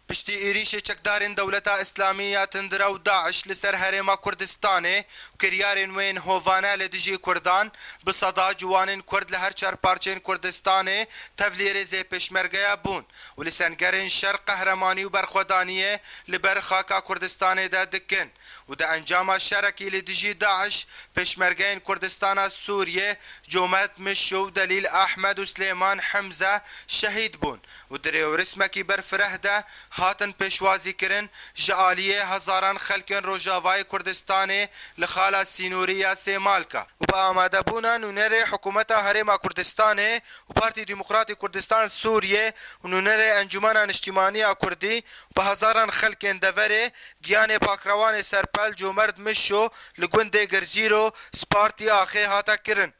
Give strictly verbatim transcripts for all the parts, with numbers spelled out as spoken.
Piştî êrîşê çekdarên Dewleta Îslamî ya tundrew DAIŞ li ser Herêma Kurdistanê û kiryarên wê yên hovane li dijî Kurdan, bi seda ciwanên Kurd li her çar parçeyên Kurdistanê tevlî rêzê Pêşmergeya bûn û li sengerên şer qehremanî û berxwedaniyê li ber xaka Kurdistanê de dikin û di encama şerekî li dijî DAIŞ, Pêşmergeyên Kurdistana Sûriyê Comert Mişo û Delîl Ehmed û Silêman Hemze şehîd bûn û di rêwrismekî berfireh de hatin pêşwazîkirin ji aliyê hezaran xelkên Rojavayê Kurdistanê li xala sînorî ya Sêmalka û bi amadebûna nûnerê Hikûmeta Herêma Kurdistanê û Partî Demokratî Kurdistan Sûriyê û nûnerê Encûmena Niştîmanî ya Kurdî, bi hezaran xelkên deverê giyanê pakrewanê serpel Comert Mişo li gundê Girzîro Spartî Axê hate kirin.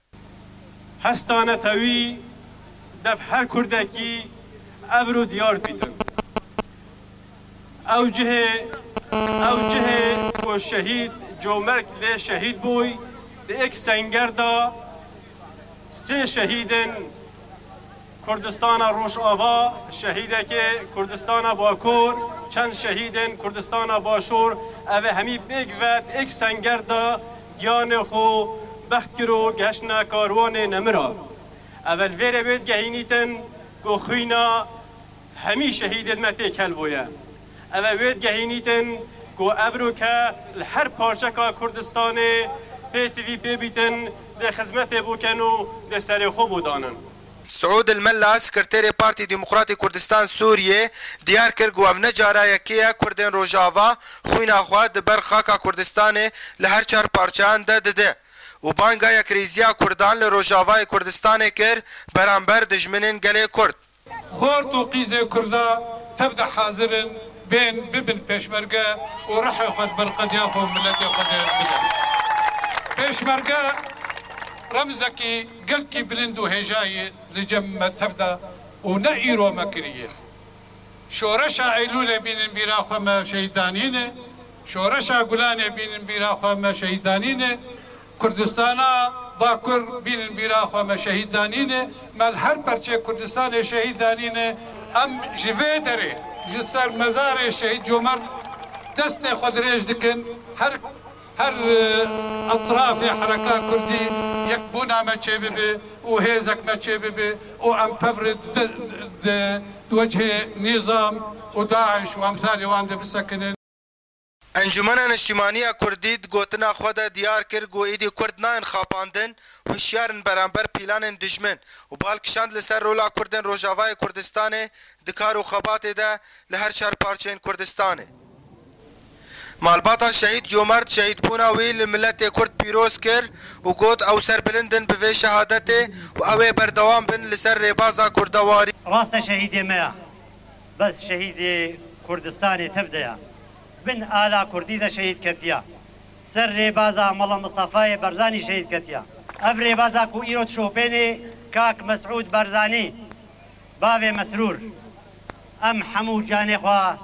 Hesta netewî dev her Kurdekî evro diyar bîtin. Ew cihê, ew cihê ku şehîd Comert lê şehîd bûy, di êk senger de sê şehîdên Kurdistana Rojava, şehîdekê Kurdistana Bakur, çend şehîdên Kurdistana Başûr, ev ê hemî pêk ve di êk senger de giyanê xwe bext kir û geştine karwanê nemira. Ev ê li vêrê wê digehînîtin ku xwîna hemî şehîdên me têkel bûye. Ev ê wê digehînîtin ku evroke li her parçeka Kurdistanê pê tivî pê bîtin, dê xizmetê bikin û dê serê xwe bodanin. Siûd El Mella, sekreterê Partî Demokratî Kurdistan Sûriyê, diyar kir ku ev ne cara yekê ye Kurdên Rojava xwîna xwe di ber xaka Kurdistanê li her çar parçeyan de dide û banga yekrêziya Kurdan li Rojavayê Kurdistanê kir beramber dijminên gelê Kurd. Xort û qîzê Kurda tev de hazir in, bên bibin pêşmerge û rihê xwe di ber qediya xwe û miletê xwe de bidin. Pêşmerge remzekî gelkî bilind û hêja ye li cem me tev de û ne îro me kiriye. Şoreşa Eylûlê bînin bîra xwe me şehîd zanîne, şoreşa Gulanê bînin bîra xwe me şehîd zanîne, Kurdistana Bakur bînin bîra xwe me şehîd zanîne, me li her perçê Kurdistanê şehîd zanîne. Em ji vê derê, ji ser mezarê şehîd Comert destê xwe dirêj dikin. Her, her, e, etrafê hereka kurdî yekbûna me çêbibe û hêzek me çêbibe û em pevre di, di, di wecihê nîzam û DAIŞ û emsalê wan de bisekinin. Encûmena Niştîmanî ya Kurdî di gotina xwe de diyar kir ku êdî Kurd nayên xapandin, hişyar in beramber pîlanên dijmin û bal kişand li ser rola Kurdên Rojavayê Kurdistanê di kar û xebatê de li her çar parçeyên Kurdistanê. Malbata Şehîd Comert şehîdbûna wî li miletê Kurd pîroz kir û got, ew serbilind in bi vê şehadetê û ew ê berdewam bin li ser rêbaza kurdewarî. Rast e, şehîdê me ya. Bes şehîdê Kurdistanê tev de ya. Bin ala Kurdî de şehîd ketiya. Ser rêbaza Mela Mistefayê Barzanî şehîd ketiya. Ev rêbaza ku îro dişopênê kak Mesûd Barzanî, bavê Mesrûr. Em hemû canê xwe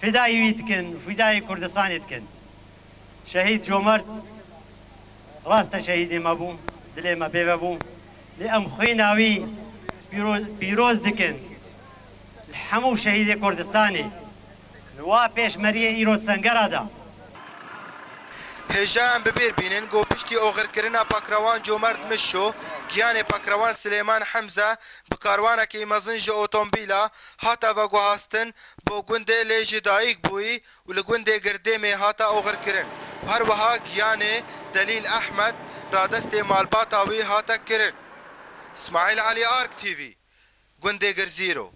fidayî wî dikin, fidayî Kurdistanê dikin. Şehîd Comert rast e şehîdê me bû, dilê me pê ve bû. Lê em xwîna wî pîroz, pîroz dikin. Li hemû şehîdê Kurdistanê, li wa pêşmeriyê îro di sengera de. Hêja em bi bîr bînin ku piştî oxirkirina pakrewan Comert Mişo, giyanê pakrewan Silêman Hemze bi karwanekî mezin ji otomobîla hate veguhastin bo gundê lê ji dayik bûyî û li gundê Girdêmê hate oxirkirin. Her wiha giyanê Delîl Ehmed radestê malbata wî hate kirin. Smaîl Elî, Ark T V, gundê Girzîro.